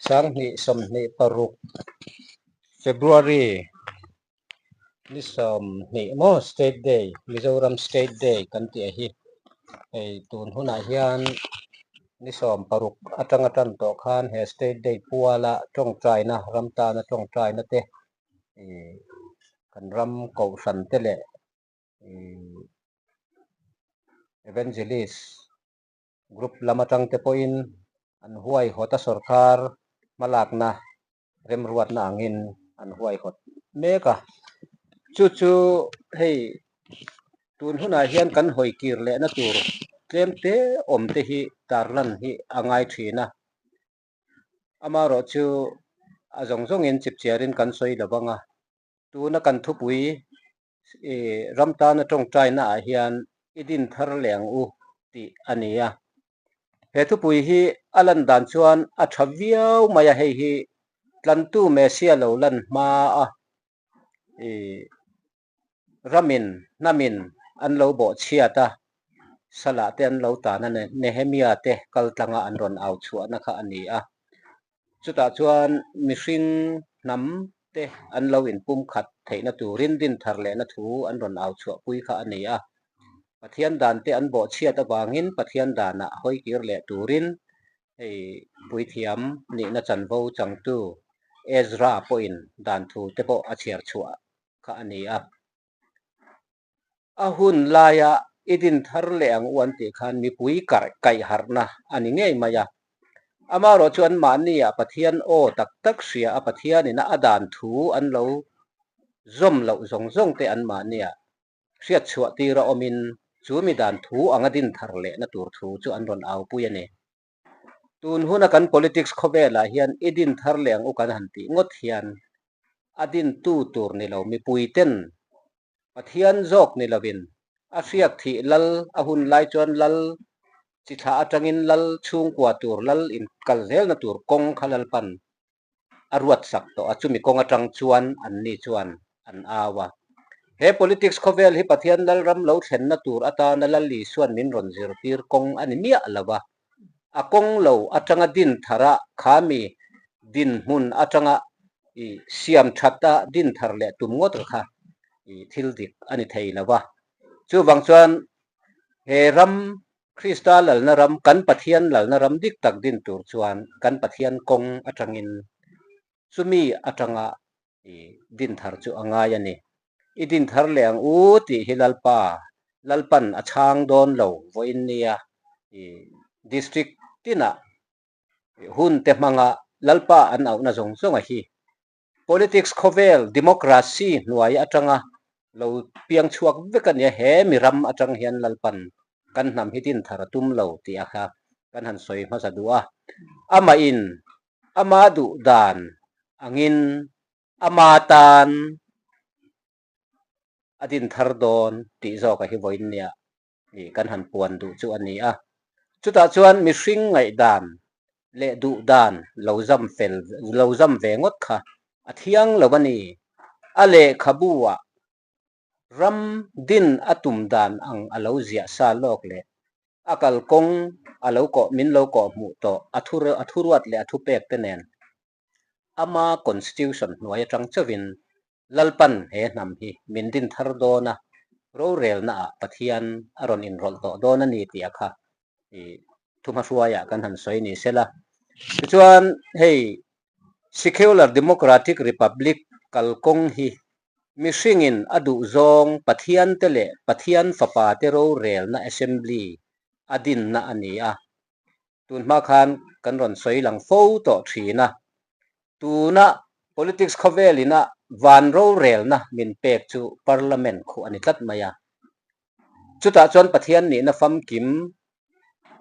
2026 February ni 20 maw State Day Mizoram State Day kan tih a hi hei tun hunah hian ni 16 atanga tan tawh khan he State Day puala tawngtaina ram tana tawngtaina te ih kan ram kohhran te leh ih Evangelist group lam atang te pawhin an huaihawt a sorkar hmalakna remruatna angin an huaihawt mek a. Chu chu hei tun hunah hian kan hawi kir lehna tur tlem te awm te hi tarlan hi a ngai thin a. Amaherawh chu a zawng zawngin chipchiarin kan sawi lo vang a, tuna kan thupui ram tana tawngtaina ah hian i din thar leh ang u tih a ni a. He thupui hi a lan dan chuan a tha viau mai a, hei hi tlantu Messia lo lan hma a ramin hnamin an lo bawh chhiat a, Salah te an lo tan a, Nehemia te kal tlanga an rawn au chhuahna kha a ni a. Chutah chuan mihring hnam te an lo inpumkhat theihna turin dinthar lehna thu an rawn au chhuahpui kha a ni a. Pathian dan te an bawhchhiat avangin Pathian danah hawikir leh turin hei puithiam nihna chanvo changtu Ezra pawhin dan thu te pawh a chhiar chhuah kha a ni a. A hun laia i din thar leh ang u an tih khan mipui karh kaih harhna a ni ngei mai a. Amaherawh chu anmahniah Pathian aw tak tak hria a Pathianin a dan thu an lo zawm loh zawng zawng te anmahniah hriat chhuah tir a awmin chu mi dan thu anga din thar lehna tur thu chu an rawn aupui a ni. Tun huna kan politics khawvelah hian i din thar leh ang u kan han tih ngawt hian a dintu tur ni lo mipuiten Pathian zawk ni lovin a hriak thih lal a hun lai chuan lal chi thlah atangin lal chhungkua tur lal in kal zelna tur kawng kha Lalpan a ruat sak tawh a, chumi kawng atang chuan anni chuan an au a. He politics khawvel hi Pathian Lalram lo thlenna tur atana Lal Isuan min rawn zirtir kawng a ni miah lo a, a kawng lo atanga din thar a, kha mi dinhmun atanga i siam that a din thar leh tum ngawt kha i thil dik a ni thei lo a. Chuvang chuan he ram Krista lalna ram, kan Pathian lalna ram dik tak din tur chuan kan Pathian kawng atangin chumi atanga i din thar chu a ngai a ni. I din thar leh ang u tih hi Lalpa, Lalpan a chhang dawn lo vawiin nia i district tinah hun te hmanga Lalpa an auhna zawng zawng a hi Politics khawvel democracy hnuai atanga lo piang chhuak vek a nia, he mi ram atang hian Lalpan kan hnam hi din thar a tum lo tih a kha kan han sawi hmasa duh a. Amah in ama duh dan angin ama tan a din thar dawn tih zawk a hi vawiin nia ih kan han puan duh chu a ni a. Chutah chuan mihring ngaihdan leh duhdan lo zam fel lo zam ve ngawt kha a thiang lo a ni. A lehkhabu ah ram din a tum dan ang a lo ziah sa lawk leh a kalkawng a lo kawh min lo kawh hmuh tawh a thu a thuruat leh a thupek te nen Ama Constitution hnuai atang chauhin Lalpan he hnam hi min din thar dawn a, rorelnaah Pathian a rawn inrawlh tawh dawn a ni tih a kha i thuhmahruaiah kan han sawi ni sela. Tichuan hei Secular Democratic Republic kalkawng hi mihringin a duhzawng Pathian te leh Pathian fapa te rorelna Assembly a dinna a ni a, Tun hma khan kan rawn sawi lang fo tawh thin a, tuna politics khawvelina van rorelna min pek chu Parliament khuh a ni tlat mai a. Chutah chuan Pathian nihna famkim,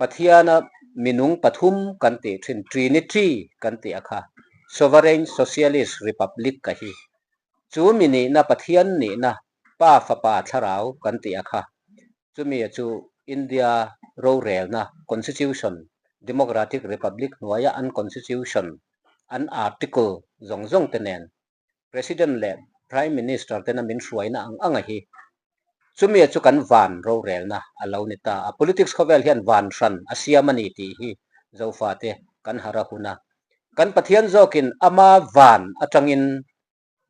Pathiana minung pathum kan tih thin, Trinity kan tih a kha, Sovereign Socialist Republic ka hi. Chu mi nihna Pathian nihna Pa Fapa Thlarau kan tih a kha. Chumi chu India rorelna Constitution, Democratic Republic hnuaia an Constitution, an article zawng zawng te nen President leh Prime Minister tena min hruaina ang anga hi chumi chu kan van rorelna a lo ni ta a. Politics khawvel hian van hran a siam a ni tih hi Zofate kan harh a hun a. Kan Pathian zawkin ama van atangin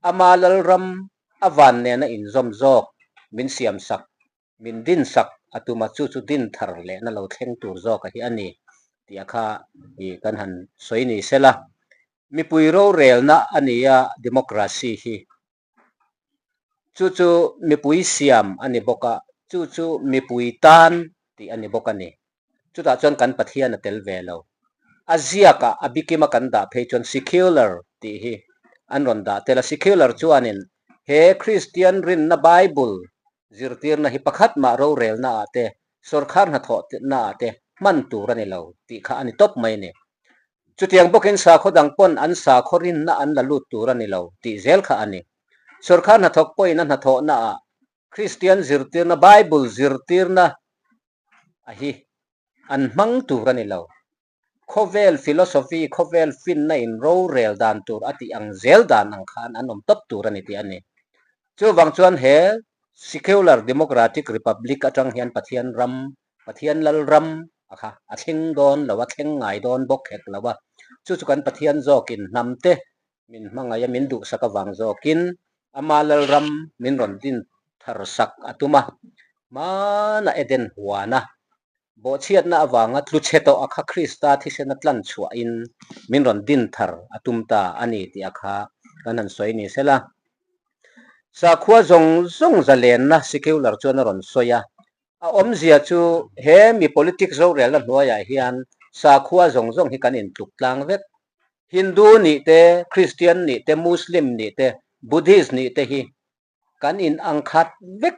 ama lalram a van nena inzawm zawk min siamsak, min dinsak a tum a, chu chu din thar lehna lo thleng tur zawka hi a ni tih a kha i kan han sawi ni sela. Mipui rorelna a ni a democracy hi. Chu chu mipui siam a ni bawk a, chu chu mipui tan tih a ni bawk a ni. Chutah chuan kan Pathian a tel ve lo. A ziakah a bikima kan dah phei chuan secular tih hi an rawn dah tel a. Secular chuanin he Kristian rinna Bible zirtirna hi pakhat mah rorelna ah te, sawrkhar hnathawhna ah te hman tur a ni lo tih kha a ni tawp mai a ni. Chutiang bawkin sakhaw dang pawn an sakhaw rinna an la lut tur a ni lo tih zel kha a ni. Sawrkhar hnathawk pawhin a hnathawhna ah Kristian zirtirna, Bible zirtirna a hi an hmang tur a ni lo. Khawvel philosophy, khawvel finna in rorel dan tur a tih ang zel dan ang khan an awm tawp tur a ni tih a ni. Chuvang chuan he secular democratic republic atang hian Pathian ram, Pathian lal ram a kha a thleng dawn lo a, thleng ngai dawn bawk hek lo a. Chu chu kan Pathian zawkin hnam te min hmangaih a, min duhsak avang zawkin ama lalram min rawn din thar sak a tum a. Hmana Eden huana bawhchhiatna avanga tlu chhe tawh a kha Krista thisena tlan chhuahin min rawn din thar a tum ta a ni tih a kha kan han sawi ni sela. Sakhua zawng zawng zalenna secular chuan a rawn sawi a, A awmzia chu he mi politics rorelna hnuaiah hian sakhua zawng zawng hi kan intluk tlang vek. Hindu nih te, Christian nih te, Muslim nih te, Buddhist nih te hi kan inang khat vek.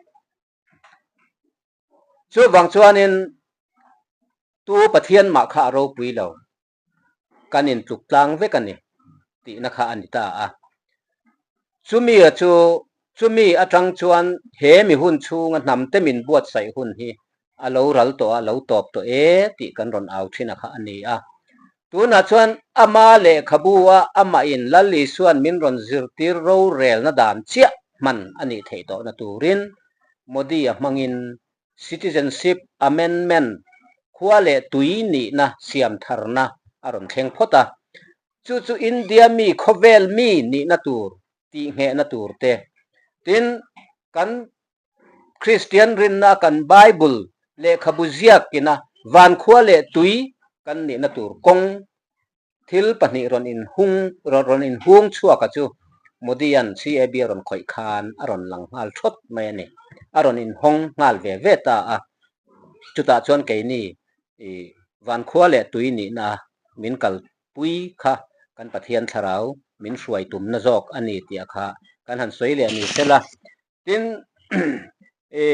Chuvang chuanin tu Pathian mah kha a ropui lo. Kan intluk tlang vek a ni tihna kha a ni ta a. Chumi a chu chumi atang chuan he mi hun chhunga hnamte min buatsaih hun hi a lo ral tawh a, lo tawp tawh e tih kan rawn au thin a kha a ni a. Tunah chuan ama lehkhabu a amahin Lal Isuan min rawn zirtir rorelna dan chiah hman a nih theih tawhna turin Modi-a hmangin Citizenship Amendment, khua leh tui nihna siam tharna a rawn thleng phawt a. Chu chu India mi khawvel mi nihna tur tihnghehna tur te. Tin, kan Kristian rinna kan Bible lehkhabu ziakina van khua leh tui kan nihna tur kawng Thil pahnih rawn inhung rawn inhung chhuak a chu Modi-a'n CAB a rawn khawih khan a rawn lang nghal thawt mai a ni. A rawn inhawng nghal ve ve ta a. Chutah chuan keini i vankhua leh tui nihna min kalpui kha kan Pathian thlarau min hruai tumna zawk a ni tih a kha kan han sawi leh ni sela. Tin, i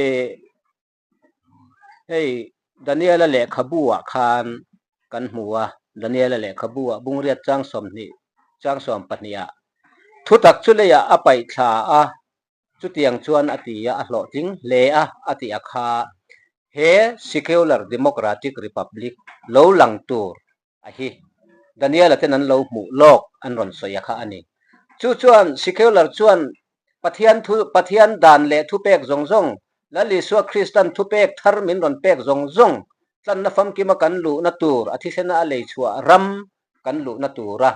Hei Daniela lehkhabu ah khan kan hmu a, Daniela lehkhabu ah bungriat chang 20 chang 12 ah thutak chu leiah a paih thla a, chutiang chuan a ti a, a hlawhtling hle a, a ti a kha he secular democratic republic lo lang tur a hi Daniela ten an lo hmuh lawk an rawn sawi a kha a ni. Chu chuan secular chuan Pathian thu Pathian dan leh thupek zawng zawng Lal Isua Kristan thupek thar min rawn pek zawng zawng tlanna famkima kan luhna tur a thisena a lei chhuah ram kan luhna tura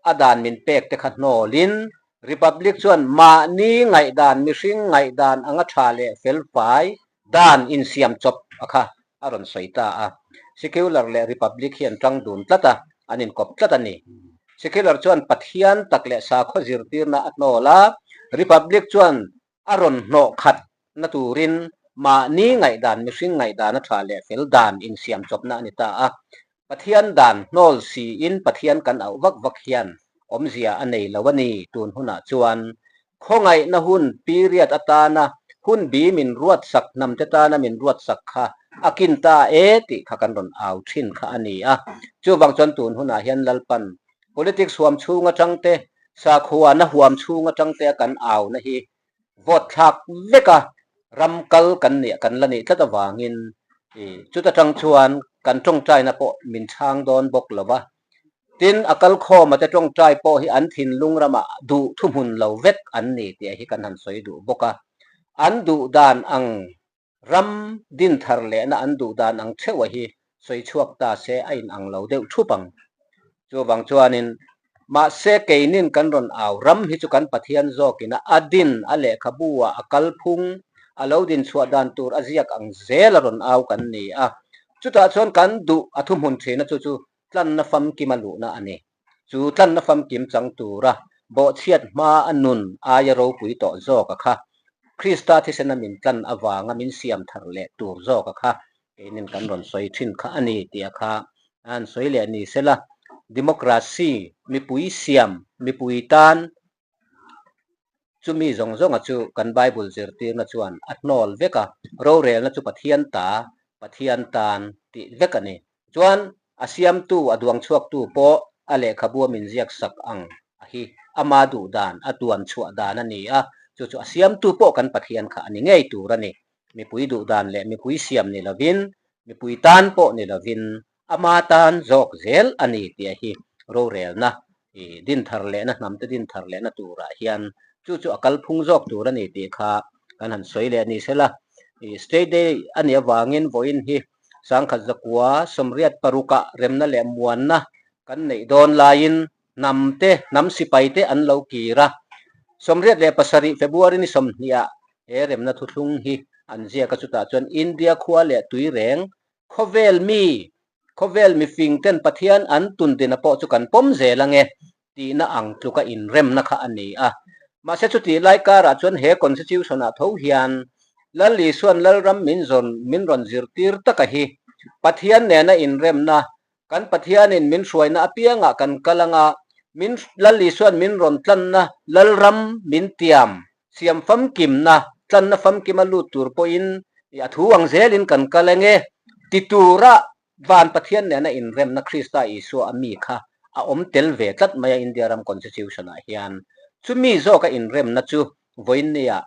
a dan min pek te kha hnawlin Republic chuan mahni ngaihdan mihring ngaihdan anga tha leh felfai Dan insiam chawp a kha a rawn sawi ta a. Secular leh Republic hi an tang dun tlat a, an inkawp tlat a ni. Secular chuan Pathian tak leh sakhaw zirtirna a hnawl a, Republic chuan a rawn hnawh khat na turin mahni ngaihdan, mihring ngaihdan a tha leh fel dan insiam chawpna a ni ta a. Pathian dan hnawl siin Pathian kan auh vak vak hian awmzia a nei lo a ni. Tun hunah chuan khawngaihna hun period atana hun bi min ruatsak hnamte tana min ruatsak kha a kin ta e tih kha kan rawn au thin kha a ni a. Chuvang chuan tun hunah hian Lalpan politics huam chhung atang te, sakhuana huam chhung atang te a kan auna hi vote thlak vek a, ram kal kan nih kan la nih tlat avangin chuta tang chuan kan tawngtaina pawh min chhang dawn bawk lo va. Tin, a kal khawma te tawngtai pawh hi an thinlung ramah duh thuhmun lo vek an ni tih hi kan han sawi duh bawk a. An duh dan ang Ram dinthar lehna an duh dan ang theuh a hi sawi chhuak ta se a inang lo deuh thup ang. Chuvang chuanin, mahse keinin kan rawn au ram hi chu kan Pathian zawkina a din, a lehkhabu ah a kalphung, a lo din chhuah dan tur a ziak ang zel a rawn au kan ni a. Chutah chuan kan duh a thuhmun thina chu chu tlanna famkima luhna a ni. Chu tlanna famkim chang tura bawhchhiat hma a nun aia ropui tawh zawk a kha, Krista thisena min tlan avanga min siam thar leh tur zawk a kha keinin kan rawn sawi thin kha a ni tih a kha an sawi leh ni sela, Democracy, mipui siam, mipui tan Chumi zawng zawnga chu kan Bible zirtirna chuan a hnawl vek a, rorelna chu Pathian ta, Pathian tan tih vek a ni. Chuan a siamtu, a duang chhuaktu pawh a lehkhabua min ziak sak ang a hi ama duh dan, a duan chhuah dan a ni a, chu chu a siamtu pawh kan Pathian kha a ni ngei tur a ni. Mipui duh dan leh mipui siam ni lovin, mipui tan pawh ni lovin Ama tan zawk zel a ni tih a hi rorelna i din thar lehna hnam te din thar lehna turah hian chu chu a kalphung zawk tur a ni tih kha kan han sawi leh a ni sela. I State Day a nih avangin vawiin hi sangkhat zakua sawmriat parukah remna leh muanna kan neih dawn laiin hnam te, hnam sipai te an lo kir a. 87 February ni sawmhnih ah he remna thuthlung hi an ziak a chutah chuan India khua leh tui reng Khawvel mi, khawvel mifing ten Pathian an tundina pawh chu kan pawm zel ange tihna ang tluka inremna kha a ni a. Mahse chutih lai karah chuan he Constitution-ah tho hian Lal Isua'n Lalram min zawn min rawn zirtir taka hi Pathian nena inremna Kan Pathianin min hruaina apiangah kan kal anga, min Lal Isua'n min rawn tlanna Lalram min tiam, siam famkimna, tlanna famkima lut tur pawhin a thu ang zelin kan kal enge ti tura van Pathian nena inremna Krista Isua a mi kha a awm tel ve tlat mai a India ram Constitution-ah hian. Chumi zawka inremna chu vawiinniah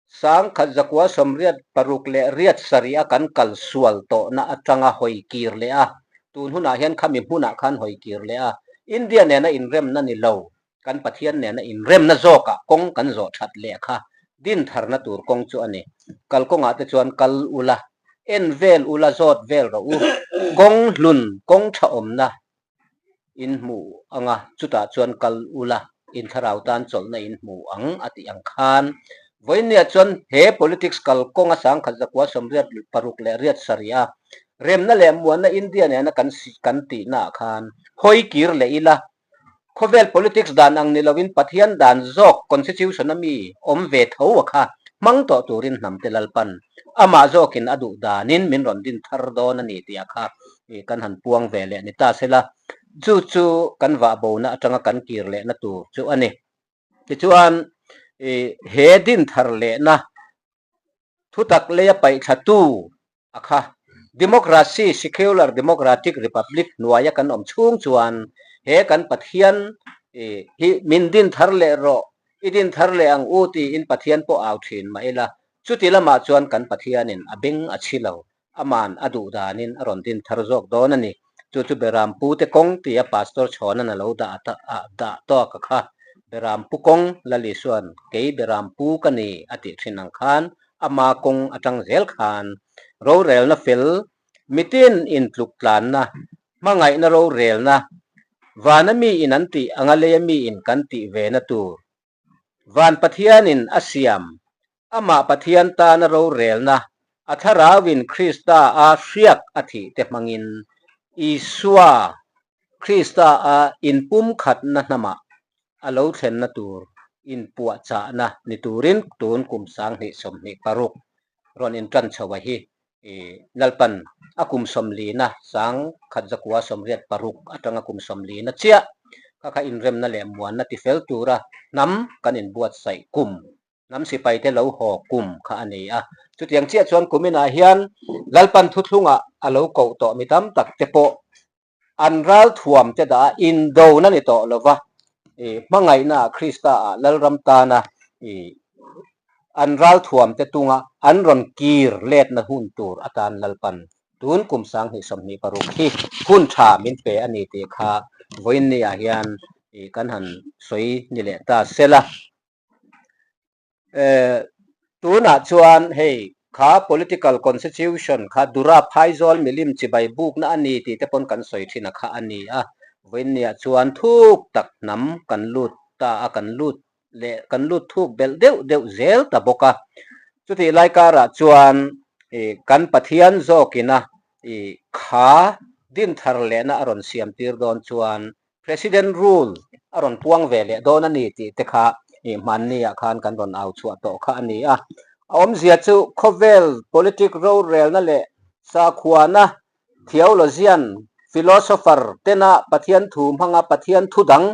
1986 a kan kal sual tawhna atanga hawi kir leh a, tun hunah hian khami hmunah khan hawi kir leh a, India nena inremna ni lo, kan Pathian nena inremna zawkah kawng kan zawh that leh kha din tharna tur kawng chu a ni. Kalkawngah te chuan kal ula, en vel ula, zawt vel rawh u, kawng hlun, kawng tha awmna In hmu ang a, chutah chuan kal ula, in thlarau tan chawlhna in hmu ang, a tih ang khan. Vawiinniah chuan he politics kal kawnga 1986 a remna leh muanna India nena kan kan tihnaah khan hawi kir leh ila, khawvel politics dan ang ni loin Pathian dan zawk constitution a mi awm ve tho a kha hmang tawh turin hnamte Lalpan amah zawkin a duh danin min rawn din thar dawn a ni tih a kha kan han puang ve leh ni ta sela, chu chu kan vah bona atanga kan kir lehna tur chu a ni. Tichuan, he din thar lehna thutak leia paihthlatu a kha Democracy, Secular Democratic Republic hnuaia kan awm chhung chuan he kan Pathian hi min din thar leh rawh, i din thar leh ang u tiin Pathian pawh au thin mah ila, chuti lamah chuan kan Pathianin a beng a chhi lo. Aman a duh danin a rawn din thar zawk dawn a ni. Chu chu Berampu te kawng tia Pastor Chhawnan a lo dah dah tawk a kha. Berampu kawng Lali chuan kei Berampu ka ni a tih thin ang khan ama kawng atang zel khan rorelna fel mitin intluk tlanna hmangaihna rorelna vana mi in an tih anga leia mi in kan tih ve na tur Van Pathianin a siam, amah Pathian tana rorelna, a thlarauin Krista a hriak a thih te hmangin Isua Krista a inpumkhatna hnamah a lo thlenna tur inpuahchahna ni turin tun kum 2026 rawn intan chho a hi Lalpan a kum sawmlina 1986 atanga kum sawmlina chiah kha kha inremna leh muanna tifel tura hnam kan inbuatsaih kum, hnam sipaite lo haw kum kha a ni a. Chutiang chiah chuan kuminah hian Lalpan thuthlungah a lo koh tawh mi tam tak te pawh An ralthuam te dah a indona ni tawh lova, i hmangaihna ah Krista ah Lalram tana i an ralthuam te tunga an rawn kir letna hun tur atan Lalpan tun kum 2026 hi hun tha min pe a ni tih kha vawiinni ah hian i kan han sawi ni leh ta sela. Tunah chuan hei kha political constitution kha Dura Phaizawl milim chibai bukna a ni tih te pawn kan sawi thin a kha a ni a. Vawiinniah chuan thuk tak hnam kan lut ta a, kan lut leh kan lut thuk belh deuh deuh zel ta bawk a. Chutih lai karah chuan kan Pathian zawkina kha dinthar lehna a rawn siam tir dawn chuan President rule a rawn puang ve leh dawn a ni tih te kha hmanniah khan kan rawn au chhuah tawh kha a ni a. A awmzia chu khawvel politic rorelna leh sakhuana theologian, philosopher tena Pathian thu hmanga Pathian thu dang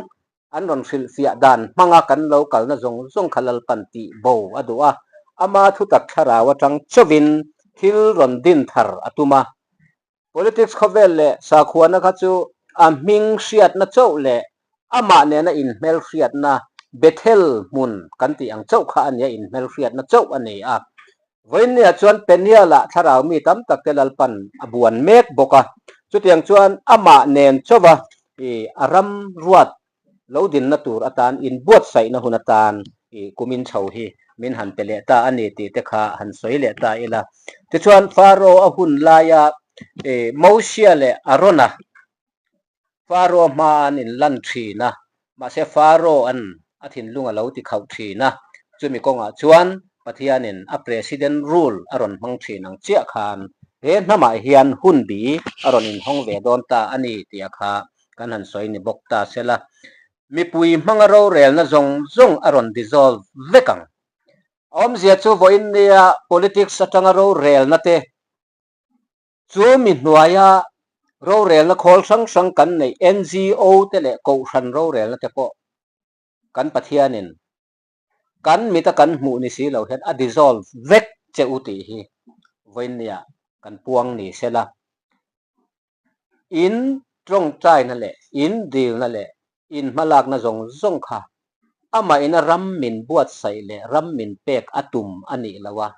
an rawn hrilhfiah dan hmanga kan lo kalna zawng zawng kha Lalpan tih bo a duh a, ama thutak thlarau atang chauhin thil rawn din thar a tum a. Politics khawvel leh sakhuana kha chu a hming hriatna chauh leh amah nena inhmelhriatna Bethel hmun kan tih ang chauh kha a nia, inhmelhriatna chauh a ni a. Vawiinniah chuan Peniel-ah thlarau mi tam tak te Lalpan a buan mek bawk a, chutiang chuan amah nen chauha a ram ruat lo dinna tur atan inbuatsaihna hun atan kumin chho hi min han pe leh ta a ni tih te kha han sawi leh ta ila. Tichuan Faro a hun laia Mosia leh Arona Faro hma an inlan thin a, mahse Faro an a thinlung a lo ti khauh thin a, chumi kawngah chuan Pathianin a President rule a rawn hmang thin ang chiah khan he hnamah hian hun bi a rawn inhawng ve dawn ta a ni tih a kha kan han sawi ni bawk ta sela, mipui hmanga rorelna zawng zawng a rawn dissolve vek ang. A awmzia chu vawiin nia politics atanga rorelna te chu mi hnuaia rorelna khawl hrang hrang kan neih NGO te leh kohhran rorelna te pawh kan Pathianin kan mita kan hmuh ni si lo hian a dissolve vek che u tih hi vawiin nia kan puang ni sela. In tawngtaina leh in dilna leh in hmalakna zawng zawng kha amah ina ram min buatsaih leh ram min pek a tum a nih lo a,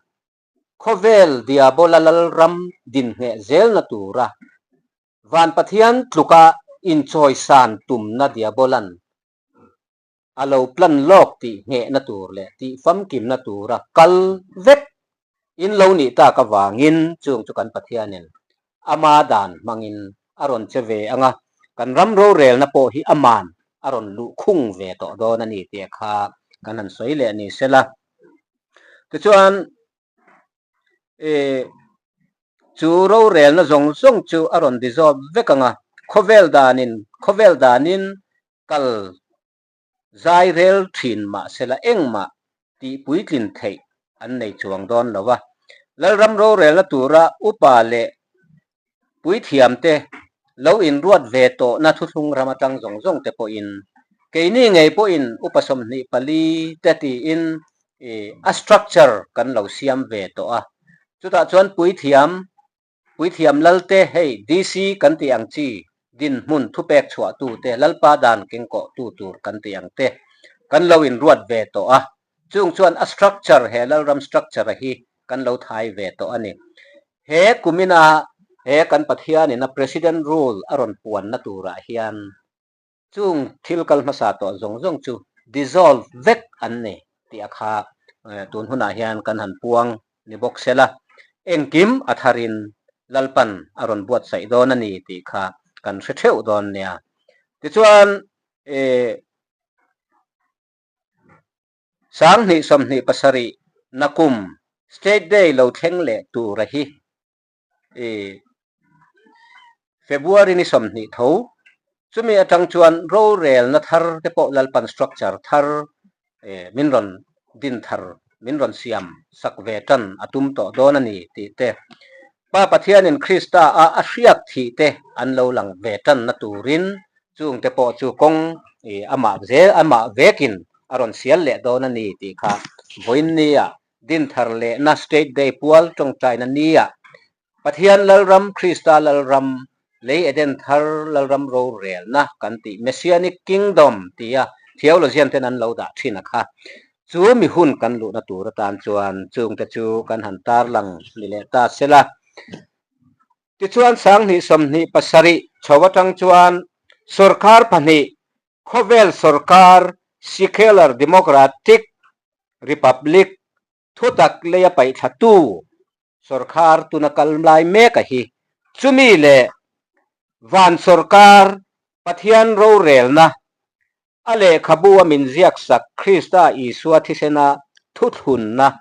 khawvel diabola lalram dinhneh zelna tura van Pathian tluka inchawisan tumna diabolan a lo plan lawk tih nghehna tur leh tih famkimna tura kal vek in lo nih tak avangin chung chu kan Pathianin ama dan hmangin a rawn che ve ang a, kan ram rorelna pawh hi aman a rawn luh khung ve tawh dawn a ni tih kha kan han sawi leh ni sela. Tichuan chu rorelna zawng zawng chu a rawn dissolve vek ang a, khawvel danin khawvel danin kal zai rel thin mahsela engmah tih puitlin theih an nei chuang dawn lo a. Lalram rorelna tura upa leh puithiamte lo inruat ve tawhna thuthlung ram atang zawng zawng te pawhin keini ngei pawhin upa 24 te tiin a structure kan lo siam ve tawh a. Chutah chuan puithiam Puithiam Lalte, hei DC kan tih ang chi, dinhmun thupek chhuahtute, Lalpa dan kengkawhtu tur kan tih ang te kan lo inruat ve tawh a, chung chuan a structure, he Lalram structure a hi kan lo thai ve tawh a ni. He kumina he kan Pathianin a President rule a rawn puanna turah hian Chung thil kal hmasa tawh zawng zawng chu dissolve vek an ni tih a kha tun hunah hian kan han puang ni bawk se la, engkim a tharin Lalpan a rawn buatsaih dawn a ni tih kha kan hre theuh dawn nia. Tichuan 2027 nakum State Day lo thleng leh tura hi i February ni 20 tho, chumi atang chuan rorelna thar te pawh Lalpan structure thar min rawn din thar, min rawn siam sak ve tan a tum tawh dawn a ni tih te, Pa Pathianin Krista a a hriak thih te an lo lang ve tanna turin chung te pawh chu kawng amah zel amah vekin a rawn sial leh dawn a ni tih kha vawiin nia Dinthar lehna State Day pual tawngtaina nia Pathian Lalram, Krista Lalram, Lei Eden thar Lalram rorelna kan tih Messianic Kingdom tia theologian ten an lo dah thin a kha. Chu mi hun kan luhna tur atan chuan chungte chu kan han tarlang ni leh ta sela. Tichuan 2027 chho atang chuan sorkar pahnih Khawvel sorkar Secular Democratic Republic thutak leia paihthlatu sorkar tuna kal lai mek a hi. Chumi leh van sorkar. Pathian rorelna a lehkhabu a min ziaksak Krista Isua thisena thuthlunna,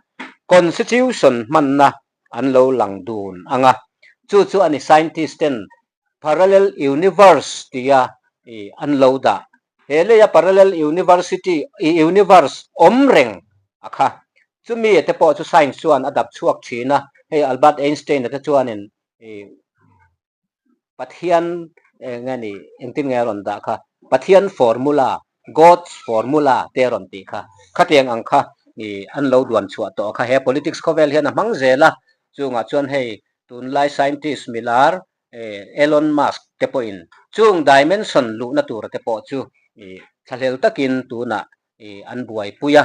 constitution, hmanna an lo lang dun ang a. Chu chu a ni scientist ten parallel universe tia an lo dah. He leia parallel university universe awm reng a kha. Chumi te pawh chu science chuan a dap chhuak thin a, hei Albert Einstein-a te chuanin Pathian eng nge ni engtin nge a rawn dah kha Pathian formula God's formula te a rawn tih kha khatiang ang kha ih an lo duan chhuah tawh kha he politics khawvel hian a hmang zel a chungah chuan hei tunlai scientist milar eh Elon Musk te pawhin chung dimension luhna tura te pawh chu ih thlahlel takin tunah ih an buaipui a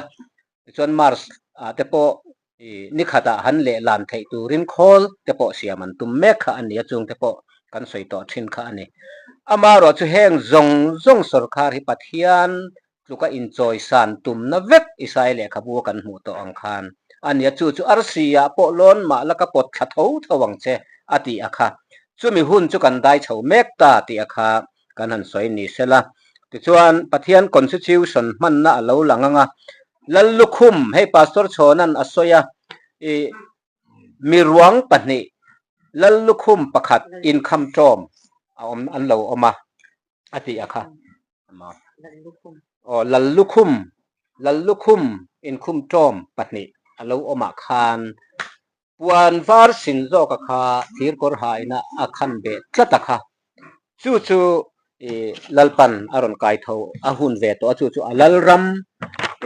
tichuan Mars ah te pawh I ni khatah han lehlan theih turin khawl te pawh siam an tum mek kha a ni a, chung te pawh kan sawi tawh thin kha a ni. Amaherawh chu heng zawng zawng sawrkar hi Pathian tluka inchawisan tumna vek Isai lehkhabu a kan hmuh tawh ang khan a ni a, chu chu arsi ah pawh lawn mah la ka pawt thla tho tho ang che a tih a kha. Chumi hun chu kan dai chho mek ta tih a kha kan han sawi ni sela. Tichuan Pathian Constitution hmanna a lo lang ang a, Lallukhum, hei Pastor Chhawna'n a sawi a, i miruang pahnih Lallukhum pakhat inkham ṭawm a awm an lo awm a, a tih a kha. Aw, Lallukhum, Lallukhum inkhum ṭawm pahnih a lo awmah khan Puan var sin zawka kha thir kawr ha ina a khan beh tlat a kha. Chu chu i Lalpan a rawn kai tho a hun ve tawh a, chu chu a Lalram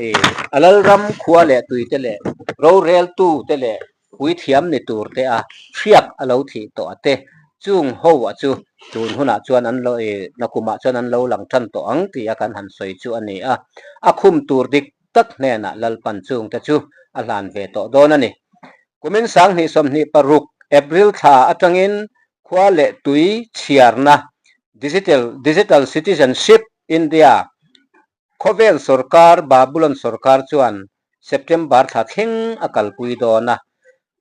i a Lalram khua leh tui te leh roreltu te leh puithiam ni tur te a hriak a lo thih tawh a te. Chung ho a chu tun hunah chuan an lo i nakumah chuan an lo lang tan tawh ang tih a kan han sawi chu a ni a. A khum tur dik tak hnenah Lalpan chungte chu a hlan ve tawh dawn a ni. Kumin 2026 April thla atangin khua leh tui chhiarna Digital Digital Citizenship India khawvel sawrkar Babulon sawrkar chuan September thla thleng a kalpui dawn a.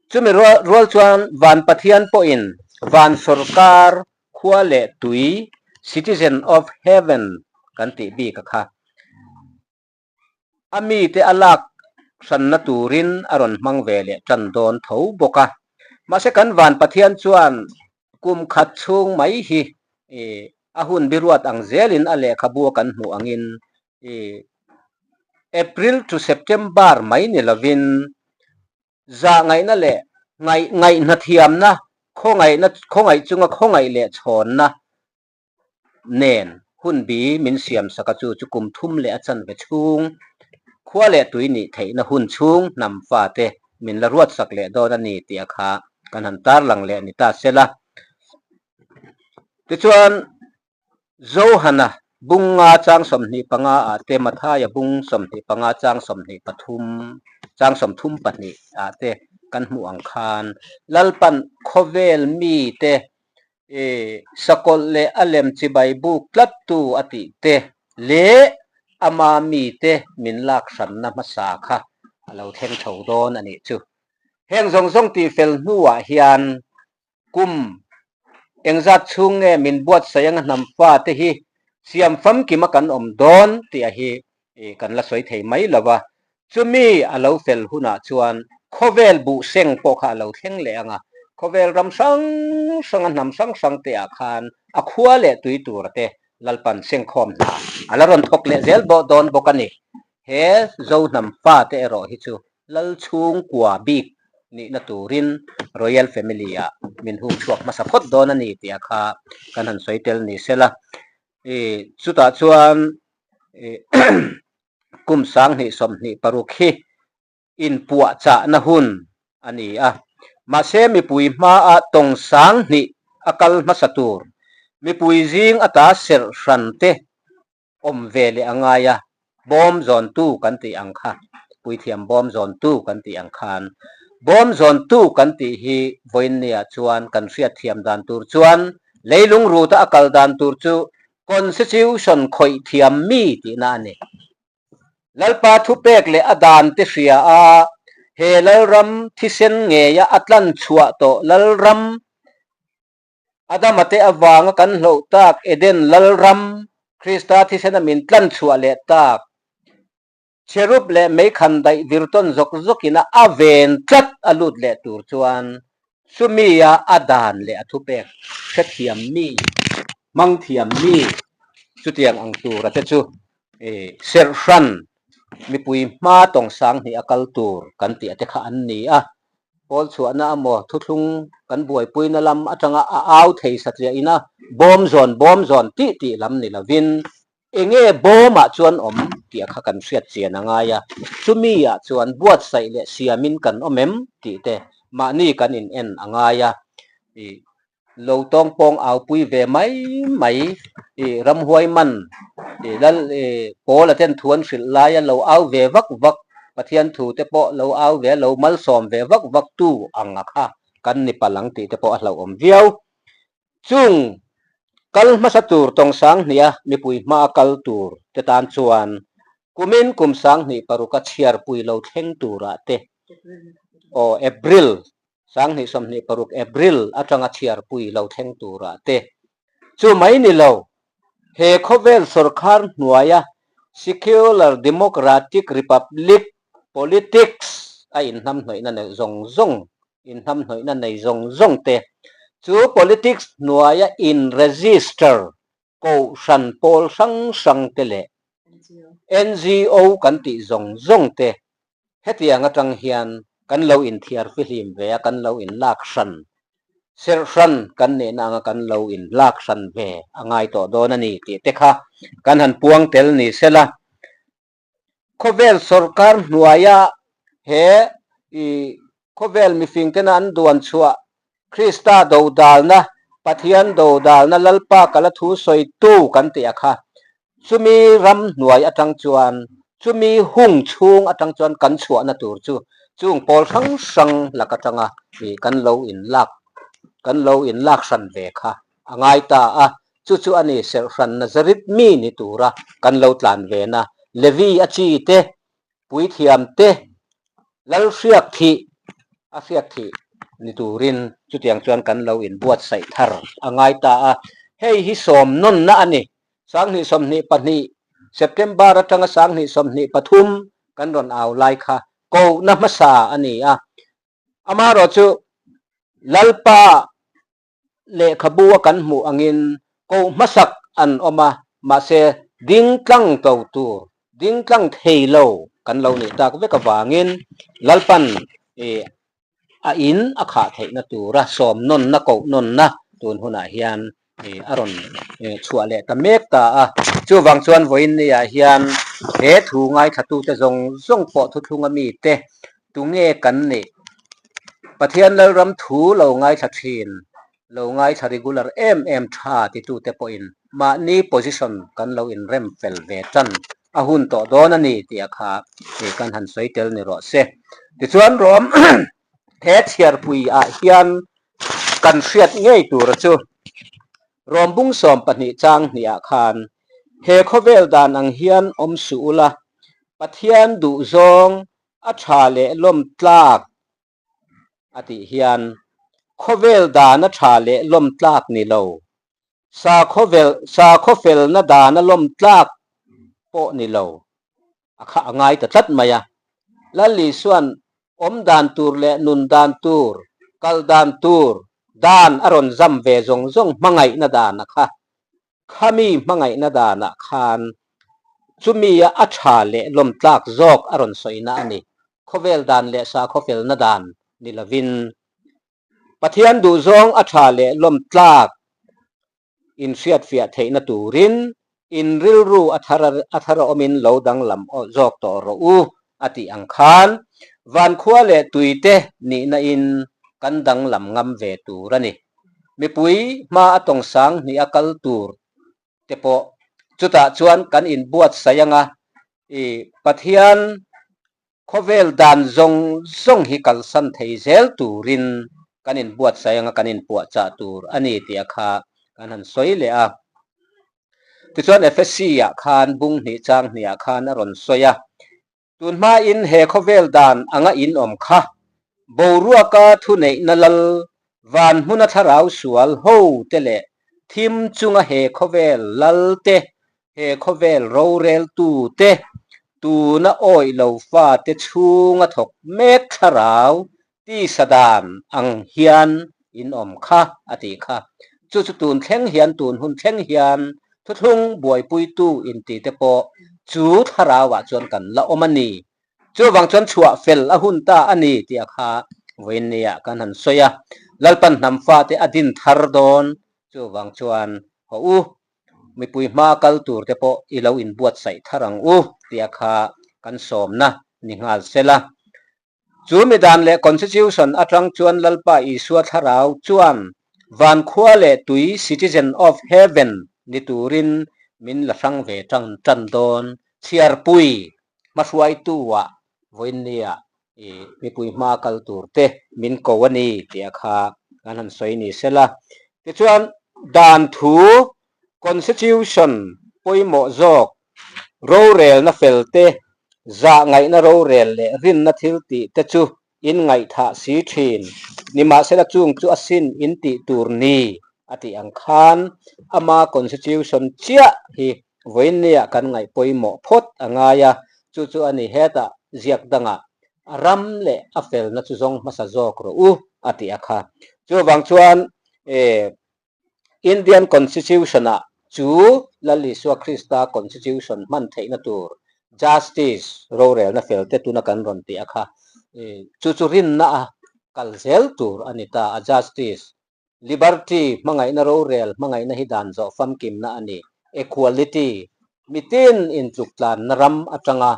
Chumi rual chuan Van Pathian pawhin Van sawrkar khua leh tui Citizen of Heaven kan tih bik a kha. A mite a lak hranna turin a rawn hmang ve leh tan dawn tho bawk a. Mahse kan van Pathian chuan kum khat chhung mai hi a hun biruat ang zelin a lehkhabu a kan hmuh angin April to September mai ni lovin zah ngaihna leh ngaih ngaihna thiamna khawngaihna khawngaih chunga khawngaih leh chhawnna nen hun bi min siam sak a chu chu kum thum leh a chanve chhung khua leh tui nih theihna hun chhung hnam fate min la ruat sak leh dawn a ni tih a kha kan han tarlang leh ni ta sela. Tichuan Johana bung nga chang 25 ah te Mathaia bung 25 chang 23 chang 32 ah te kan hmuh ang khan Lalpan khawvel mite I sakawlh leh a lem chibai buk tlattu a tih te leh ama mite min lak hranna hmasa kha a lo thleng tho dawn a nih chu. Heng zawng zawng tih fel hnuah hian kum engzat chhung nge min buatsaih anga hnam fate hi siam famkima kan awm dawn tih a hi I kan la sawi thei mai lo va, chumi a lo fel hunah chuan khawvel buh seng pawh kha a lo thleng leh ang a, khawvel ram hrang hranga hnam hrang hrang te ah khan a khua leh tui tura te Lalpan sengkhawm hna a la rawn thawk leh zel bawh dawn bawk a ni. He Zo hnam fa te erawh hi chu Lal chhungkua bik nihna turin Royal Family ah min hung chhuak hmasa phawt dawn a ni tih a kha kan han sawi tel ni sela. I chutah chuan kum 2026 hi inpuahchahna hun a ni a, mahse mipui hmaah tawng 2000 a kal hmasa tur mipui zing ata serh hran te awm ve leh a ngai a, bawm zawntu kan tih ang kha, puithiam bawm zawntu kan tih ang khan bawm zawntu kan tih hi vawiinniah chuan kan hriatthiam dan tur chuan leilung ruta a kal dan tur chu Constitution khawih thiam mi tihna a ni. Lalpa thupek leh a dan te hria a, he Lalram thisen ngeia a tlan chhuah tawh Lalram. Adama te avanga kan hloh tak Eden Lalram, Krista thisena min tlan chhuah leh tak Cherub leh meikhan daih vir tawn zawk zawkina a ven tlat a lut leh tur chuan chumia a dan leh a thupek hrethiam mi, hmang thiam mi chutiang ang tura te chu serhhran mipui hma tawng sang hnih a kal tur kan tih te kha an ni a. Pawl chhuahna amaw thuthlung kan buaipuina lam atanga a au thei satliah ina bawm zawn bawm zawn tih tih lam ni lovin Enge bawmah chuan awm tih a kha kan hriat chian a ngai a, chumi ah chuan buatsaih leh siamin kan awm em tih te mahni kan in en a ngai a, ih lo tawng pawng au pui ve mai mai, ih ramhuai man, ih lal ih pawl a ten thu an hrilh lai a lo au ve vak vak, Pathian thu te pawh lo au ve a lo malsawm ve vak vak tu ang a kha kan ni palh ang tih te pawh a hlauhawm viau. Chung kal hmasa tur tawng sanghnih a mipui hma a kal tur te tan chuan kumin kum 2006 a chhiarpui lo thleng turah te aw April 2026 April atanga chhiarpui lo thleng turah te chu mai ni lo he khawvel sawrkhar hnuaia Secular Democratic Republic Politics a inhnamhnawihna neih zawng zawng inhnamhnawihna nei zawng zawng te chu politics hnuaia in-register kohhran pawl hrang hrang te leh NGO kan tih zawng zawng te hetiang atang hian kan lo inthiar fihlim ve a, kan lo inlak hran, serh hran kan nihna anga kan lo inlak hran ve a ngai tawh dawn a ni tih te kha kan han puang tel ni sela. Khawvel sawrkar hnuaia he i khawvel mifingtena an duan chhuah Krista dodalna, Pathian dodalna Lalpa kala thu sawitu kan tih a kha. Chumi ram hnuai atang chuan, chumi hung chhung atang chuan kan chhuahna tur chu chung pawl hrang hrang lak atanga i kan lo inlak kan lo inlak hran ve kha a ngai ta a, chu chu a ni serhhran Nazareth mi ni tura kan lo tlan ve na, Levi a chi te, puithiam te, lal hriak thih a hriak thih ni turin chutiang chuan kan lo inbuatsaih thar a ngai ta a, hei hi sawm nawnna a ni, 2022 September atanga 2023 kan rawn au lai kha kohna hmasa a ni a, amaherawhchu Lalpa Lehkhabu a kan hmuh angin koh hmasak an awm a, mahse ding tlang to tur, ding tlang thei lo kan lo nih tak vek avangin Lalpan ih a in a khah theihna tura sawm nawnna koh nawnna tun hunah hian ih a rawn chhuah leh ta mek ta a. Chuvang chuan vawiin niah hian he thu ngaithlatute zawng zawng pawh thuthlunga mite Tunge kan nih? Pathian Lalram thu lo ngaithla thin, lo ngaithla regular em em tha titute pawhin mahni position kan lo inrem fel ve tan a hun tawh dawn a ni tih a kha ih kan han sawi tel ni rawh se. Tichuan rawm he chhiarpui ah hian kan hriat ngei tura chu rawm bung 12 chang hnih ah khan he khawvel dan ang hian awm suh ula Pathian duhzawng a tha leh lawm tlak a tih hian khawvel dana tha leh lawm tlak ni lo, sakhawvel sakhawfelna dana lawm tlak pawh ni lo a kha a ngai ta tlat mai a. Lal Isua'n awm dan tur leh nun dan tur, kal dan tur dan a rawn zam ve zawng zawng hmangaihna dan a kha Khami hmangaihna danah khan chumia a tha leh lawmtlak zawk a rawn sawina a ni. Khawvel dan leh sakhawfelna dan ni lovin Pathian duhzawng a tha leh lawmtlak inhriatfiah theihna turin in rilru a thar a thar a awmin lo danglam zawk tawh rawh u a tih ang khan vankhua leh tuite nihna in kan danglam ngam ve tur a ni. Mipui hma a tawng sang hnih a kal tur te pawh chutah chuan kan inbuatsaih anga i Pathian khawvel dan zawng zawng hi kalsan thei zel turin kan inbuatsaih anga kan inpuahchah tur a ni tih a kha kan han sawi leh a. Tichuan Efesi-ah khan bung hnih chang hnihah khan a rawn sawi a. Tun hmain he khawvel dan anga in awm kha boruaka thuneihna lal. Van hmuna thlarau sual ho te leh thim chunga he khawvel lal te, he khawvel roreltu te, tuna awih lo fate chhunga thawk mek thlarau tisa dan ang hian in awm kha a tih kha. Chu chu tun thleng hian tun hun thleng hian thuthlung buaipuitu inti te pawh chu thlarauah chuan kan la awm a ni. Chuvang chuan chhuah fel a hun ta a ni tih a kha vawiin nia kan han sawi a. Lalpan hnam fate a din thar dawn. Chuvang chuan haw u, mipui hma kal tur te pawh i lo inbuatsaih thar ang u tih a kha kan sawmna ni nghal sela. Chu mi dan leh Constitution atang chuan Lalpa Isua thlarau chuan van khua leh tui Citizen of Heaven ni turin min la hrang ve tan tan dawn chhiarpui hmahruaitu-ah vawiinnia i mipui hma kal tur te min ko a ni tih a kha kan han sawi ni sela. Tichuan dan thu Constitution pawimawh zawk rorelna fel te, zah ngaihna rorel leh rinna thil tih te chu in ngaihthah si thin. Nimahsela chung chu a sin in tih tur ni a tih ang khan ama Constitution chiah hi vawiinnia kan ngaih pawimawh phawt a ngai a, chu chu a ni hetah ziak dangah a ram leh a felna chu zawng hmasa zawk rawh u a tih a kha. Chuvang chuan Indian Constitution-ah chu Lal Isua Krista Constitution hman theihna tur Justice rorelna fel te tuna kan rawn tih a kha chu chu rinna a kal zel tur a ni ta a. Justice, Liberty, hmangaihna rorel hmangaihna hi dan zawh famkimna a ni. Equality, mitin intluktlanna ram atanga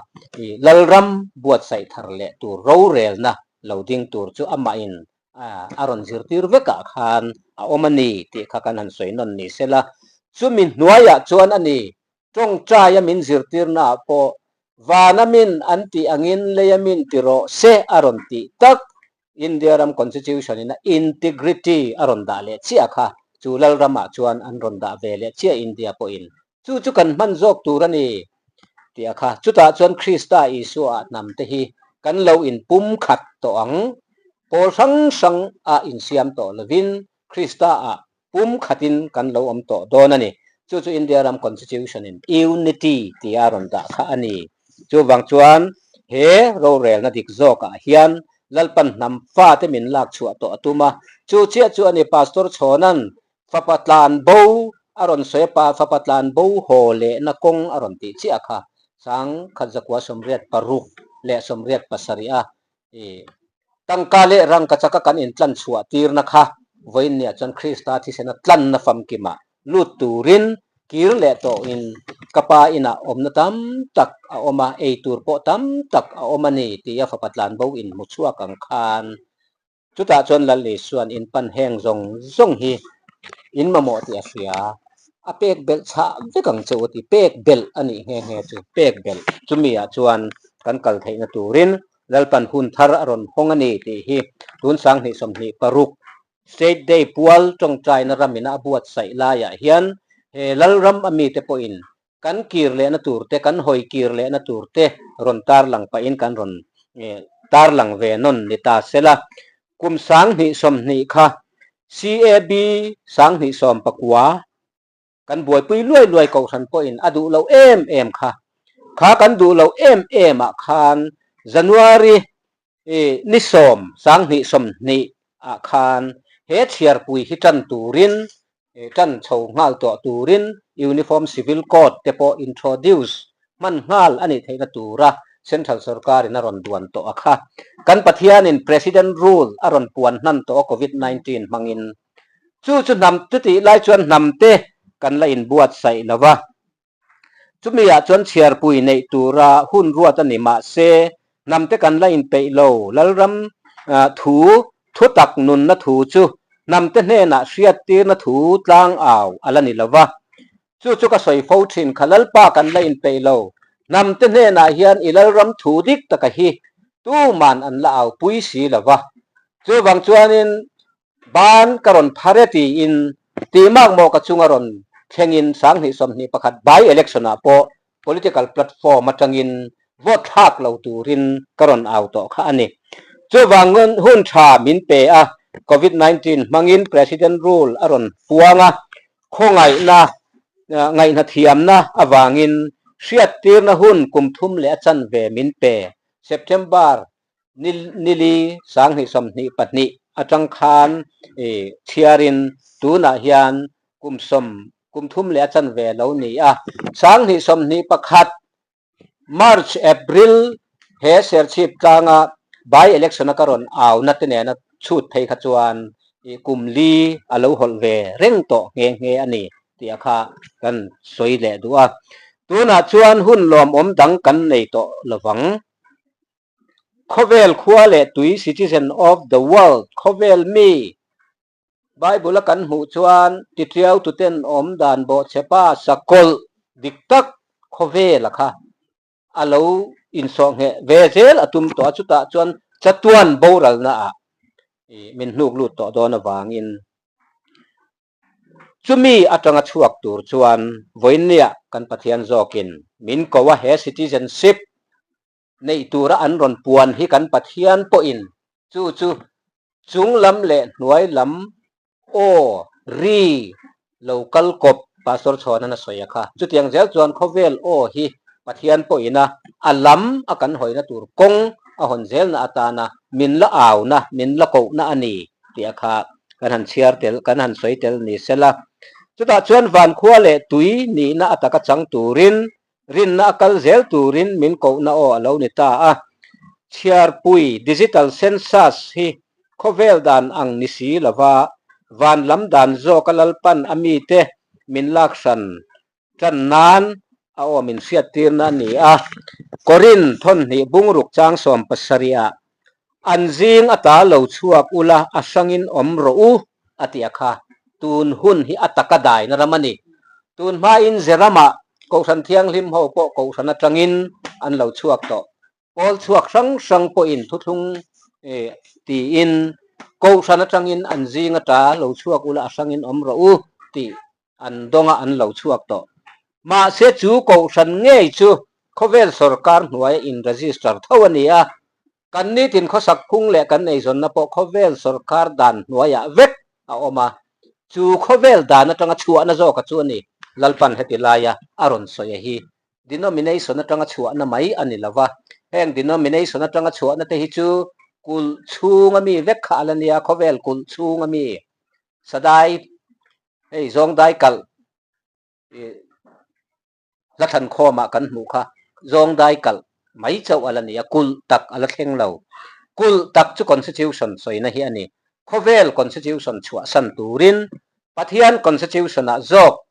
Lalram buatsaih thar leh tur rorelna lo ding tur chu amahin a rawn zirtir vekah khan a awm a ni tih kha kan han sawi nawn ni sela. Chumi hnuaiah chuan a ni, tawngtaia min zirtirnaah pawh vana min an tih angin leia min ti rawh se a rawn tih tak India ram Constitution in a integrity a rawn dah leh chiah kha chu Lalramah chuan an rawn dah ve leh chiah India pawhin Chu chu kan hman zawk tur a ni tih a kha. Chutah chuan Krista Isua ah hnam te hi kan lo inpum khat tawh ang. Pawl hrang hrang ah insiam tawh lovin Krista ah pum khatin kan lo awm tawh dawn a ni. Chu chu India ram Constitution in Unity tih a rawn dah kha a ni. Chuvang chuan he rorelna dik zawkah hian Lalpan hnam fate min lak chhuah tawh a tum a. Chu chiah chu a ni Pastor Chhawna'n Fapa tlan bo a rawn sawi a, pa fapa tlan bo haw lehna kawng a rawn tih chiah kha sang khat zakua 86 leh 87 a i tangka leh rangka chaka kan intlan chhuah tirna kha vawiin niah chuan Krista thisena tlanna famkimah lut turin kir leh tawhin ka pa inah awmna tam tak a awm a, ei tur pawh tam tak a awm a ni tia fapa tlan bo inhmu chhuak ang khan Chutah chuan Lal Isua'n in pan heng zawng zawng hi in mamawh tih a hria. A pek belh chhah vek ang che u ti. Pek belh a nih nghe nghe chu pek belh. Chumi ah chuan kan kal theihna turin Lalpan hun thar a rawn hawng a ni tih hi tun 2026 State Day pual tawngtaina ramina a buatsaih laiah hian he Lalram a mite pawhin Kan kir lehna tur te, kan hawi kir lehna tur te rawn tarlang pahin kan rawn tarlang ve nawn ni ta sela. Kum 2020 kha CAB 2019 kan buaipui luai luai kohhran pawhin a duh loh em em kha. Kha kan duh loh em em ah khan January ni 10, 2020 ah khan he chhiarpui hi tan turin Tan chho nghal tawh turin Uniform Civil Code te pawh introduce hman nghal a nih theihna tura Central Sorkarin a rawn duan tawh a kha. Kan Pathianin President Rule a rawn puan hnan tawh a Covid 19 hmangin. Chu chu hnam chutih lai chuan hnam te kan la inbuatsaih lo va. Chumi-ah chuan chhiarpui neih tura hun ruat a ni. Mahse, hnamte kan la inpeih lo. Lalram thu, thu tak nunna thu chu hnamte hnenah hriattirna thu tlangau a la ni lo va. Chu chu ka sawi fo thin kha, Lalpa kan la inpeih lo. Hnamte hnenah hian i Lalram thu dik taka hi tuman an la aupui si lo va. Chuvang chuanin Ban ka rawn phar e tiin tihmak maw ka chunga rawn thlengin 2021 by election ah pawh political platform atangin vote thlak lo turin ka rawn au tawh kha a ni. Chuvang hun tha min pe a. Covid 19 hmangin President Rule a rawn puang a, khawngaihna, ngaihnathiamna avangin hriattirna hun kum thum leh a chanve min pe. September nili 2022 atang khan chhiarin tunah hian kum sawm kum thum leh a chanve lo ni a, 2021 March, April he Serchhip tlanga by election a ka rawn auna te nena chhut phei kha chuan kum li a lo hawlh ve reng tawh nghe nghe a ni tih a kha kan sawi leh duh a. Tunah chuan hun lawmawm dang kan nei tawh lovang. Khawvel khua leh tui citizen of the world khawvel mi Bible a kan hmuh chuan titiau tuten awm dan bawhchhepa sakawlh dik tak khawvela kha a lo insawhngheh ve zel a tum tawh a, chutah chuan chatuan boralna ah min hnuk lut tawh dawn avangin chumi atanga chhuak tur chuan vawiinniah kan Pathian zawkin min ko a, he citizenship neih tura an rawn puan hi kan Pathian pawhin chu chu chung lam leh hnuai lam aw ri lo kal kawp Pastor Chhuanan a sawi a kha. Chutiang zel chuan khawvel aw hi Pathian pawhina a lam a kan hawina tur kawng a hawn zelna atana min la auna, min la kohna a ni tih a kha kan han chhiar tel, kan han sawi tel ni sela. Chutah chuan vankhua leh tui nihna a taka chang turin Rinna a kal zel turin min kohna aw a lo ni ta a. Chhiarpui, digital census, hi khawvel dan ang ni si lova van lam dan zawka Lalpan a mite min lak hran tan nan a aw min hriattirna a ni a. Korin thawnhnih bungruk chang 70 ah An zing ata lo chhuak ula a hrangin awm rawh u, a ti a kha. Tun hun hi a taka daina ram a ni. Tun hmain Zeramah Kohhran Thianghlim ho pawh Kohhran atangin an lo chhuak tawh. Pawl chhuak hrang hrang pawhin thuthlung tiin Kohhran atangin an zing ata lo chhuak ula a hrangin awm rawh u tih an dawnga an lo chhuak tawh. Mahse chu Kohhran ngei chu khawvel sawrkar hnuaia in register tho a ni a, kan nitin khawsak phung leh kan eizawnna pawh khawvel sawrkar dan hnuaiah vek a awm a, chu khawvel dan atanga chhuahna zawka chu a ni. Lalpan heti laia a rawn sawi a hi denomination atanga chhuahna mai a ni lova, heng denomination atanga chhuahna te hi chu kulh chhunga mi vek kha a la nia, khawvel kulh chhunga mi sadai hei zawng dai kalh hla thlan khawmah kan hmuh kha zawng dai kalh mai chauh a la ni a, kulh tak a la thleng lo. Kulh tak chu constitution sawina hi a ni. Khawvel constitution chhuahsan turin Pathian constitution-ah zawk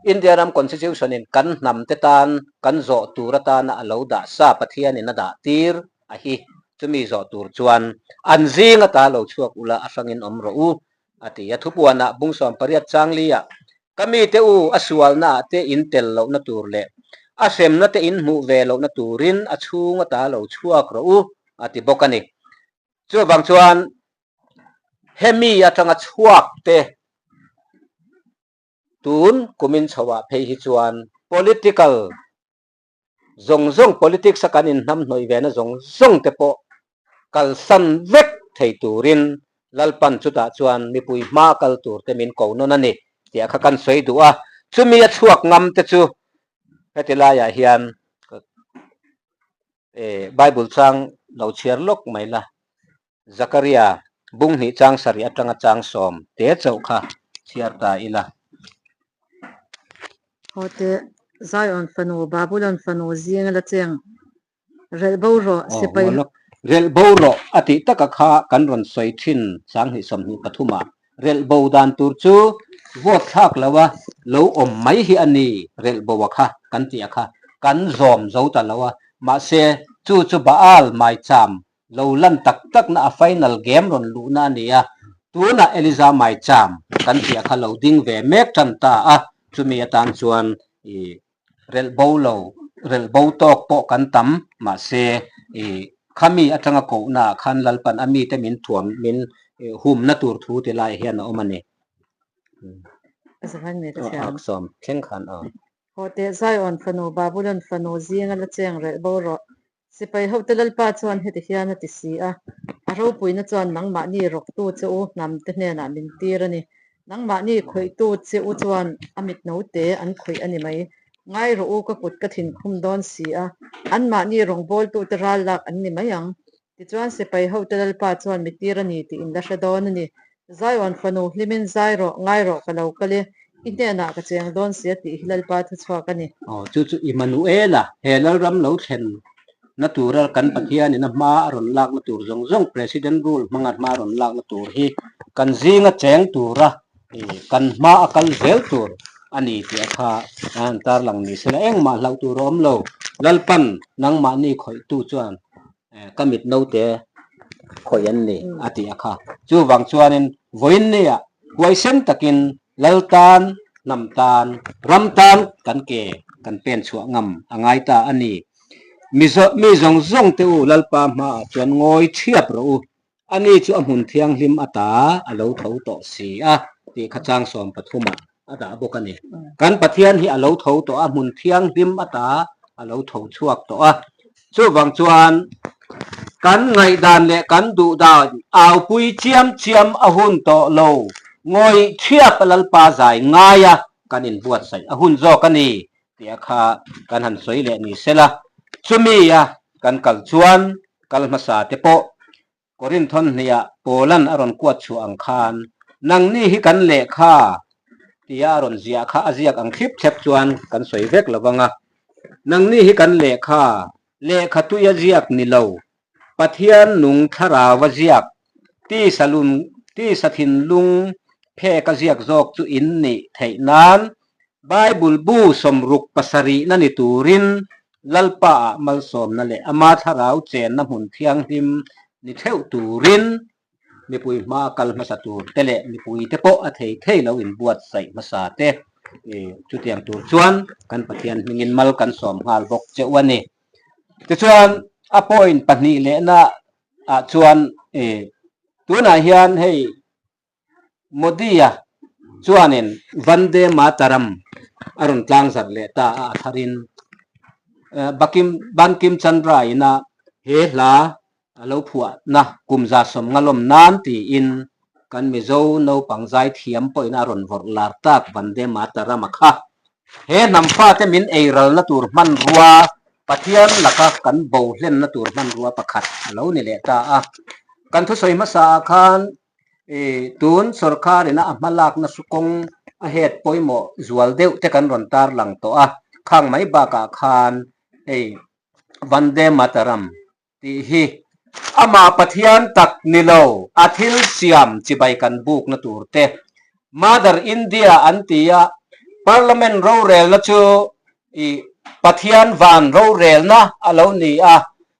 India ram constitution-in kan hnam te tan kan zawh tur atana a lo dah sa Pathianin a dah tir a hi. Chumi zawh tur chuan an zing ata lo chhuak ula a hrangin awm rawh u a ti a. Thupuanah bung 80 chang liah, Ka mite u, a sualnaah te in tel lohna tur leh a hremna te in hmuh ve lohna turin a chhung ata lo chhuak rawh u, a ti bawk a ni. Chuvang chuan hemi atanga chhuak te tun kumin chhoah phei hi chuan political zawng zawng politics a kan inhnamhnawih ve na zawng zawng te pawh kalsan vek thei turin Lalpan chutah chuan mipui hma kal tur te min ko nawn a ni tih a kha kan sawi duh a, chumi a chhuak ngam te chu heti laiah hian Bible chang lo chhiar lawk mai la. Zakaria bung hnih chang sarih atanga chang sawm te chauh kha chhiar ta ila. Haw teh, Zion fanu, Babulon fanu zinga la cheng relh bo rawh, sipai. Relh bo rawh a tih taka kha kan rawn sawi thin 2023 ah. Relh bo dan tur chu vote thlak lo a lo awm mai hi a ni relh bo a kha kan tih a kha kan zawm zo ta lo a mahse chu chu Baal maicham lo lan tak tak na a final game rawn luhna a ni a, tunah Eliza Maicham kan tih a kha lo ding ve mek tan ta a, chumi atan chuan i relh bo lo, relh bo tawk pawh kan tam, mahse i khami atanga kohna ah khan Lalpan a mite min thuam min humna tur thu ti lai hian a awm a ni. Sawm thleng khan aw. Haw teh Zion fanu Babulon fanu zinga la cheng relh bo rawh. Sipai hote Lalpa chuan heti hian a ti si a, a ropuina chuan nangmahni rawktu che u hnamte hnenah min tir a ni. Nangmahni khawihtu che u chuan a mit note an khawih a ni mai. Ngai rawh u, ka kut ka thinkhum dawn si a, anmahni rawngbawltute ral lak an ni mai ang. Tichuan sipai hote Lalpa chuan mi tir a ni tih in la hre dawn a ni. Zion fanu hlimin zai rawh, ngai rawh ka lo kal e, i hnenah ka cheng dawn si a tih hi Lalpa thuchhuak a ni. Aw, chu chu Immanuela, he Lalram lo thlen na tura kan Pathianin a hma a rawn lakna tur zawng zawng President rule hmanga hma a rawn lakna tur hi kan zinga cheng tura kan hma a kal zel tur a ni tih a kha a han tarlang ni sela engmah hlauh tur a awm lo. Lalpan nangmahni khawihtu chuan ka mit naute khawih an ni a tih a kha. Chuvang chuanin vawiin nia huaisen takin Lal tan, hnam tan, ram tan kan ke kan pen chhuah ngam a ngai ta a ni. Mi mi zawng zawng te u Lalpa hmaah chuan ngawi thiap rawh u, ani chu a hmun thianghlim ata a lo tho tawh si a tih kha chang 13 ah a dah bawk a ni. Kan Pathian hi a lo tho tawh a, hmun thianghlim ata a lo tho chhuak tawh a. Chuvang chuan kan ngaihdan leh kan duhdan aupui chiam chiam a hun tawh lo, ngawih thiap a Lalpa zai ngaia kan inbuatsaih a hun zawk a ni tih a kha kan han sawi leh ni sela. Chumi a kan kal chuan kal hmasa te pawh Korinth hniah Paulan a rawn kuat chhuah ang khan, Nangni hi kan lehkha tia a rawn ziah kha a ziak ang thlip thlep chuan kan sawi vek lo vang a. Nangni hi kan lehkha, lehkha tui a ziak ni lo, Pathian nung thlarau a ziak, tisa lun, tisa thinlung phek a ziak zawk chu in nih theih nan Bible bu 67 na ni turin Lalpaah malsawmna leh ama thlarau chenna hmun thianghlim ni theuh turin mipui hma kal hmasa tur te leh mipui te pawh a thei thei lo inbuatsaih hmasa te chutiang tur chuan kan Pathian hmingin mal kan sawm nghal bawk cheuh a ni. Tichuan a point pahnih lehna ah chuan tunah hian hei Modi-a chuanin Vande Mataram a rawn tlangzarh leh ta a, a tharin Bakim Bankim Chandra ina he hla a lo phuahna kum 150 lawm nan tiin kan Mizo naupang zaithiam pawhin a rawn vawrh lar tak Vande Mataram a kha. He hnam fate min eiralna tur hmanrua Pathian laka kan bo hlenna tur hmanrua pakhat a lo ni leh ta a. Kan thusawi hmasaah khan I tun sorkar ina a hma lakna su kawng a het pawimawh zual deuh te kan rawn tarlang tawh a, khang mai bakah khan hei Vande Mataram tih hi amah Pathian tak ni lo a thil siam chibai kan bukna tur te Mother India an ti a, Parliament rorelna chu i Pathian van rorelna a lo ni a,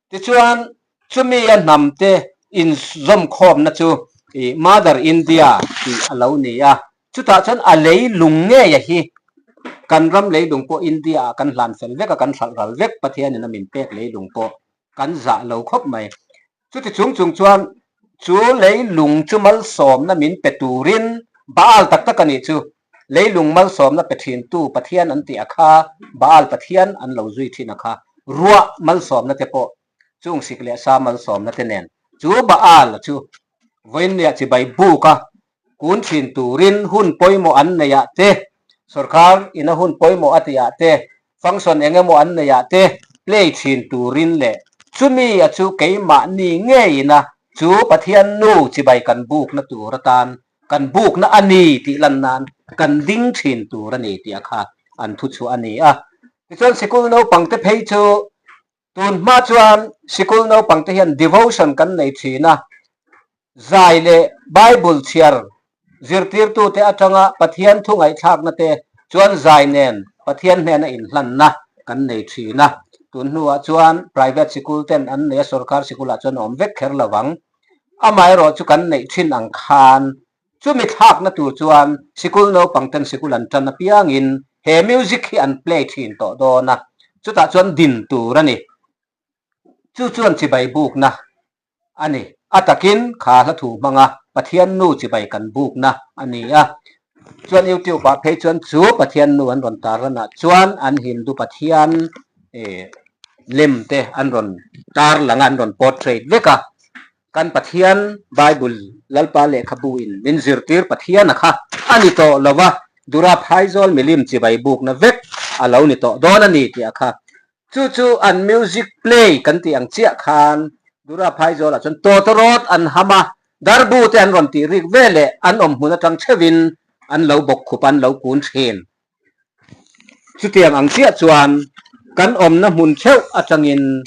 tichuan Chumi a hnam te inzawmkhawmna chu i Mother India tih a lo ni a, chutah chuan a leilung ngei a hi kan ram leilung pawh India ah kan hlan fel vek a, kan hralh ral vek Pathianin a min pek leilung pawh kan zah lo khawp mai. Chuti chung chung chuan chu leilung chu malsawmna min pe turin Baal tak tak a nih chu, leilung malsawmna pe thintu Pathian an tih a kha, Baal Pathian an lo zui thin a kha, ruah malsawmna te pawh Chung sik leh sa malsawmna te nen chu Baal chu vawiinniah chibai buk a kun thin turin hun pawimawh an neih ah te, sorkar ina hun pawimawh a tih ah te, function eng emaw an neih ah te play thin turin leh chumi a chu keimahni ngeiin a chu Pathian nu chibai kan bukna tur atan kan bukna a ni tih lan nan kan ding thin tur a ni tih a kha an thuchhuah a ni a. Tichuan sikul naupangte phei chu Tun hma chuan sikul naupangte hian devotion kan nei thin a, zai leh Bible chhiar zirtirtute atanga Pathian thu ngaihthlakna te chuan zai nen Pathian hnena inhlanna kan nei thin a. Tun hnuah chuan private sikul ten an nei a, sorkar sikulah chuan a awm vek kher lo vang. Amaherawh chu kan neih thin ang khan Chumi thlakna tur chuan sikul naupang ten sikul an tan apiangin he music hi an play thin tawh dawn a, chutah chuan din tur a ni. Chu chuan chibai bukna a ni. A takin kha hla thu hmanga Pathian nu chibai kan bukna a ni a. Chuan YouTube ah phei chuan chu Pathian nu an rawn tarlanah chuan an Hindu Pathian lem te an rawn tarlang a, an rawn portrait vek a. Kan Pathian Bible Lalpa lehkhabu in min zirtir Pathiana kha a ni tawh lo a, Dura phaizawl milim chibai bukna vek a lo ni tawh dawn a ni tih a kha. Chu chu an music play kan tih ang chiah khan Dura phaizawlah chuan tawtawrawt an ham a, darbu te an rawn tih rik ve leh an awm hmun atang theuhin an lo bawk khup a, an lo kun thin. Chutiang ang chiah chuan kan awmna hmun theuh atangin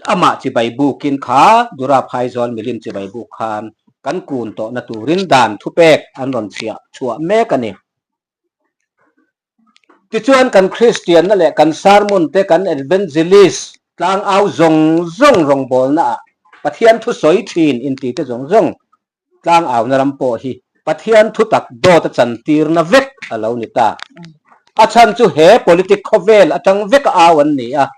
amah chibai bukin kha Dura phaizawl milim chibai buk khan kan kun tawhna turin dan thupek an rawn chhiah chhuah mek a ni. Tichuan kan Kristianna leh kan sermon te kan evangelist tlangau zawng zawng rawngbawlna ah Pathian thusawi thin intite zawng zawng Tlangauna ram pawh hi Pathian thutak dawt a chantirna vek a lo ni ta. A chhan chu he politic khawvel atang vek a au an ni a.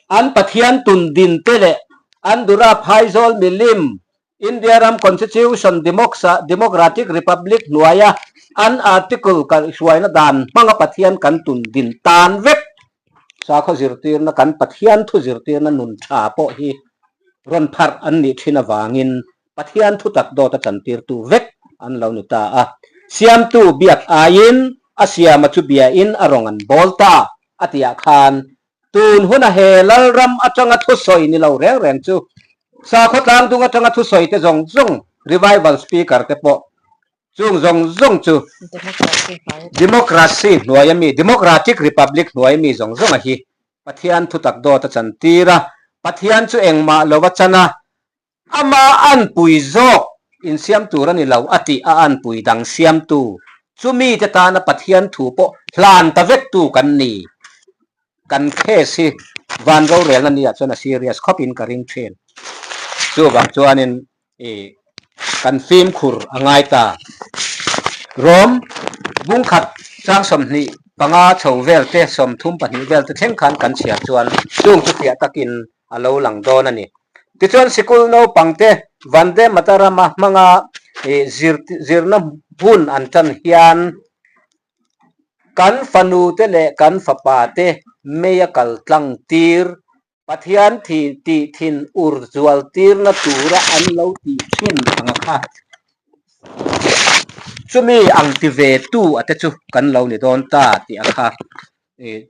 An Pathian tun din te leh an Dura phaizawl milim India ram Constitution Democratic Republic hnuaia an article kaihhruaina dan hmanga Pathian kan tun din tan vek sakhaw zirtirna kan Pathian thu zirtirna nun tha pawh hi rawn pharh an nih thin avangin Pathian thutak dawt a chantirtu vek an lo ni ta a. Siamtu biak aiin a siama chu biain a rawng an bawl ta a tihah khan tun huna he Lalram atanga thusawi ni lo reng reng chu sakhaw tlangdung atanga thusawi te zawng zawng revival speaker te pawh chung zawng zawng chu Democracy hnuaia mi Democratic Republic hnuaia mi zawng zawnga hi Pathian thutak dawt a chantir a, Pathian chu engmah lova chan a, Ama anpui zawk insiam tur a ni lo a tih a anpui dang siamtu chu mite tana Pathian thu pawh hlan ta vektu kan ni. Kan case hi van rorelna niah chuan a serious khawpin ka ring thin. Chuvang chuanin i kan fimkhur a ngai ta. Rom bungkhat chang 25 chho vel te 32 vel te thleng khan kan chhiar chuan chung chu fiah takin a lo lang dawn a ni. Tichuan sikul naupangte Vande Mataram-a hmanga zirna hun an tan hian kan fanute leh kan fapate meia kal tlang tir, Pathian tih thin ur zual tirna tura an lo tih thin ang a kha. Chumi ang ti ve tu a te chu kan lo ni dawn ta tih a kha.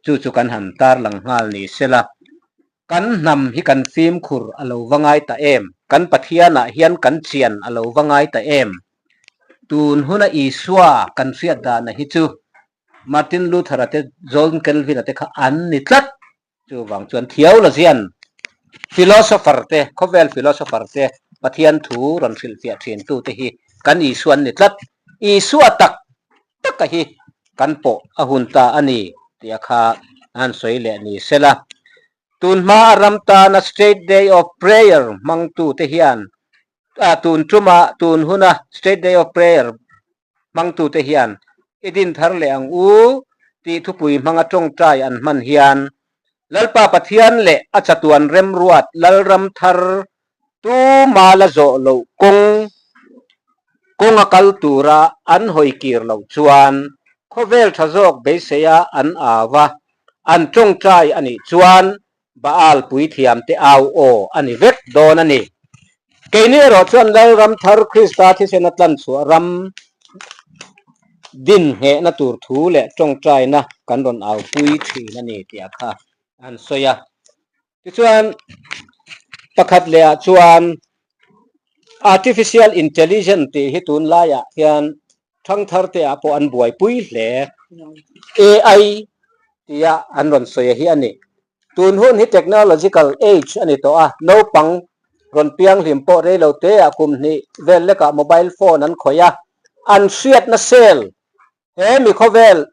Chu chu kan han tarlang nghal ni sela, kan hnam hi kan fimkhur a lo va ngai ta em? Kan Pathianah hian kan chian a lo va ngai ta em? Tun huna Isua kan hriat dana hi chu Martin Luther-a te, John Calvin-a te kha an ni tlat. Chuvang chuan theologian, philosopher te, khawvel philosopher te, Pathian thu rawn hrilhfiah thintute hi kan Isua an ni tlat. Isua tak taka hi kan pawh a hun ta a ni tih a kha a han sawi leh ni sela. Tun hma a ram tana State Day of Prayer hmangtute hian tun tuma tun huna State Day of Prayer hmangtute hian i din thar leh ang u tih thupui hmanga tawngtai an hman hian Lalpa Pathian leh a chatuan remruat Lalram thar Tuma la zawh loh kawng kawnga kal tura an hawi kir loh chuan khawvel tha zawk beiseia an au a, an tawngtai a nih chuan Baal puithiamte au aw a ni vek dawn a ni. Keini erawh chuan Lalram thar Krista thisena tlanchhuah ram din nghehna tur thu leh tawngtaina kan rawn aupui thin a ni tih a kha an sawi a. Tichuan, pakhat lehah chuan Artificial Intelligence tih hi tunlaiah hian thangthar te ah pawh an buaipui hle. AI tia an rawn sawi hi a ni. Tun hun hi technological age a ni tawh a, naupang rawn pianghlim pawh rei lo te ah kum hnih vel lekah mobile phone an khawih a, an hriatna cell he mi khawvel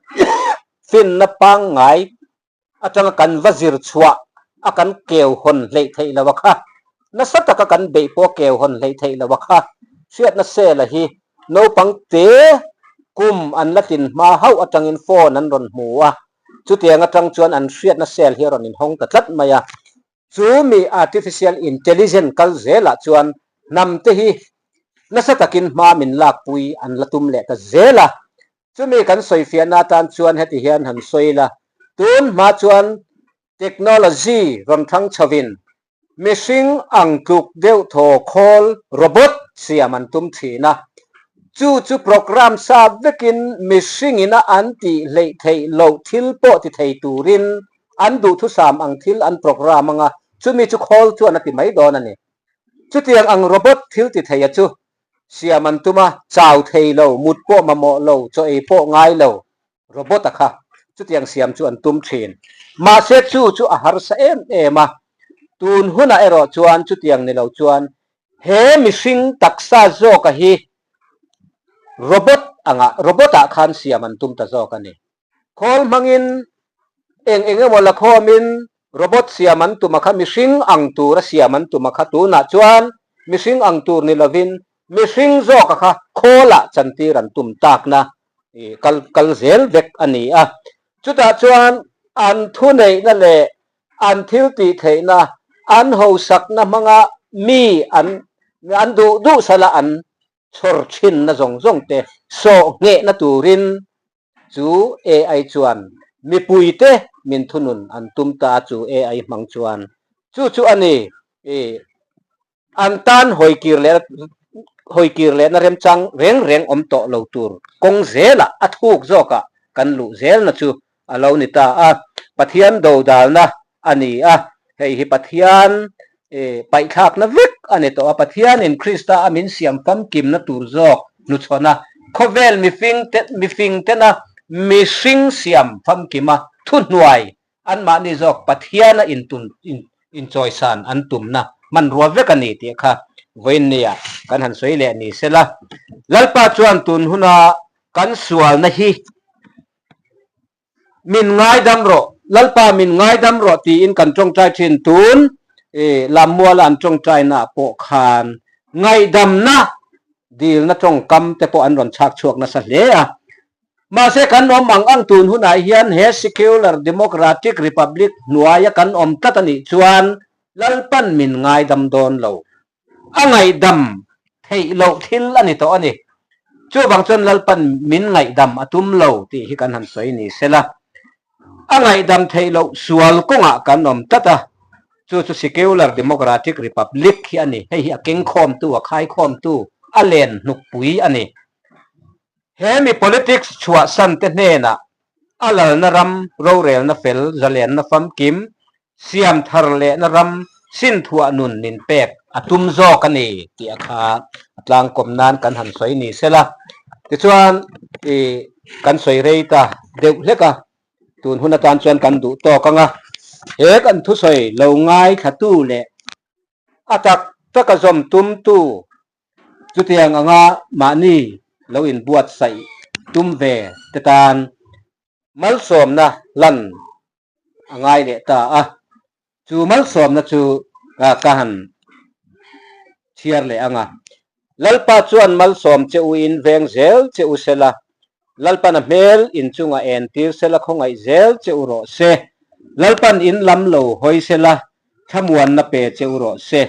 finna pangngai atanga kan va zir chhuah a kan keu hawn hleih theih lo a kha, nasa taka kan beih pawh keu hawn hleih theih lo a kha, hriatna sela hi naupang te kum an la tlin hma hauh atangin phone an rawn hmu a, chutiang atang chuan an hriatna sel hi a rawn inhawng ta tlat mai a. Chu mi artificial intelligence kal zelah chuan hnam te hi nasa takin hma min lakpui an la tum leh ta zel a. Chumi kan sawifiahna atan chuan heti hian han sawi la, tun hma chuan technology rawn thang chhovin. Mihring ang tluk deuh thaw khawl robot siam an tum thin a, chu chu program sa vekin mihring ina an tih hleih theih loh thil pawh ti thei turin an duhthusam ang thil an program anga chumi chu khawl chuan a ti mai dawn a ni. Chutiang ang robot thil ti theia chu siam an tum a, chau thei lo, mut pawh mamawh lo, chaw ei pawh ngai lo robot a kha chutiang siam chu an tum thin. Mahse chu chu a harsa em em a, tun hunah erawh chuan chutiang ni lo chuan he mihring taksa zawka hi robot angah robot ah khan siam an tum ta zawk a ni. Khawl hmangin eng eng emaw la khawmin robot siam an tum a kha mihring ang tura siam an tum a kha tunah chuan mihring ang tur ni lovin mihring zawka kha khawlah chantir an tum takna kal kal zel vek a ni a. Chutah chuan an thuneihna leh an thil tih theihna an hosakna hmanga mi an an duh duh sala an chhawr thinna zawng zawng te sawh nghehna turin Chu AI chuan mipuite min thunun an tum ta a, chu AI hmang chuan chu chu a ni i an tan hawikir leh hawikir lehna remchang reng reng awm tawh lo tur kawng zelah a thuk zawkah kan luh zelna chu a lo ni ta a, Pathian dodalna a ni a, hei hi Pathian paihthlakna vek a ni tawh a, Pathianin Krista a min siam famkimna tur zawk hnuchhawn a, khawvel mifing te mifing tena mihring siam famkima thuhnuai anmahni zawk Pathiana intun inchawisan an tumna hmanrua vek a ni tih kha vawiinnia kan han sawi leh ni sela. Lalpa chuan tun huna kan sualna hi Min ngaidam rawh, Lalpa min ngaidam rawh tiin kan tawngtai thin tun i Lammuala an tawngtaina ah pawh khan ngaihdamna dilna tawngkam te pawh an rawn chhak chhuak nasa hle a. Mahse kan awm ang ang tun hunah hian he secular democratic republic hnuaia kan awm tlat a nih chuan Lalpan min ngaidam dawn lo. A ngaihdam theih loh thil a ni tawh a ni. Chuvang chuan Lalpan min ngaihdam a tum lo tih hi kan han sawi ni sela. A ngaihdam theih loh sual kawngah kan awm tlat a, chu chu Secular Democratic Republic hi a ni. Hei hi a kengkhawmtu, a khaikhawmtu, a len hnukpui a ni. He mi politics chhuahsan te hnenah a lalna ram rorelna fel, zalenna famkim, Siam thar lehna ram sinthuah nun min pek a tum zawk a ni tih a kha a tlangkawm nan kan han sawi ni sela. Tichuan i kan sawi rei ta deuh hlek a, tun hun atan chuan kan duh tawk ang a, he kan thusawi lo ngaithlatu leh a tak taka zawm tumtu chutiang anga mahni lo inbuatsaih tum ve te tan malsawmna hlan a ngai leh ta a, chu malsawmna chu ka han chhiar leh ang a. Lalpa chuan malsawm che u in veng zel che u sela, Lalpan a hmel in chungah entir sela khawngaih zel che u rawh se, Lalpan in lam lo hawi sela thlamuanna pe che u rawh se.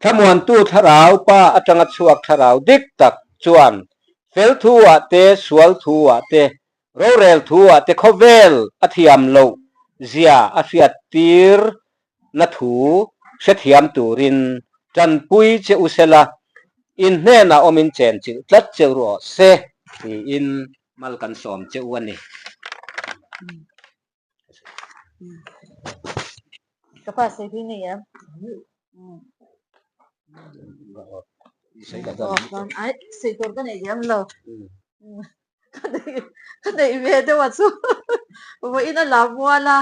Thlamuantu thlarau pa atanga chhuak thlarau dik tak chuan fel thu ah te sual thu ah te Rorel thu ah te khawvel a thiam loh zia a hriat tir na thu hrethiam turin tanpui che u sela, in hnenah awmin chen chilh tlat che u rawh se tiin mal kan sawm che u a ni. Ka pa sawi hi nei em? Ai sawi tur ka nei diam lo. Ka nei ka nei ve deuh a chu vawiin a lam mual a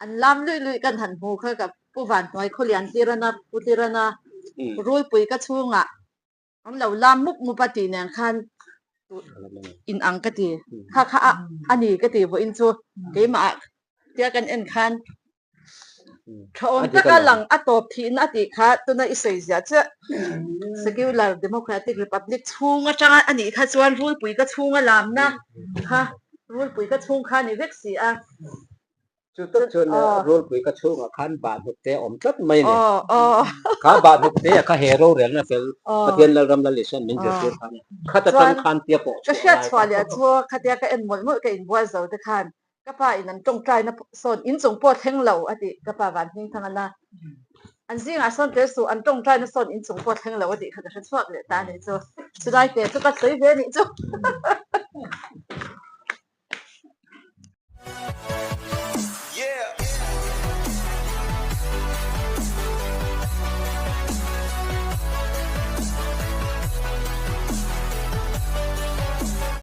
an lam luih luih kan han hmu kha ka pu vanhnuai khawlian tirana pu tirana rulpui ka chhungah An lo lam mup mup a tih nen khan in ang ka ti. Kha kha a a ni ka ti vawiin chu keimah ah tia kan en khan tha awm taka lang a tawp thihna a tih kha tuna i sawi ziah chiah secular democratic republic chhung atanga a nih kha chuan rulpui ka chhunga lamna kha rulpui ka chhung kha a ni vek si a. Chu tak chuan rulpui ka chhungah khan bahhnuk te a awm tlat mai a ni. Kha bahhnuk te a kha he rorelna fel Pathian Lalram Lal Isuan min zirtir kha a ni. Khat atang khan tia pawh chhuah a lai ta. Ka hriat chhuah leh chu khatia ka en mawlh mawlh ka inbual zo te khan ka pa in an tawngtaina sawn inchung pawh thleng lo a tih ka pa Vanhmingthangana. An zingah sawn tel suh, an tawngtaina sawn inchung pawh thleng lo a tih kha ka hre chhuak leh ta a nih chu. Chulai te chu ka sawi ve a nih chu.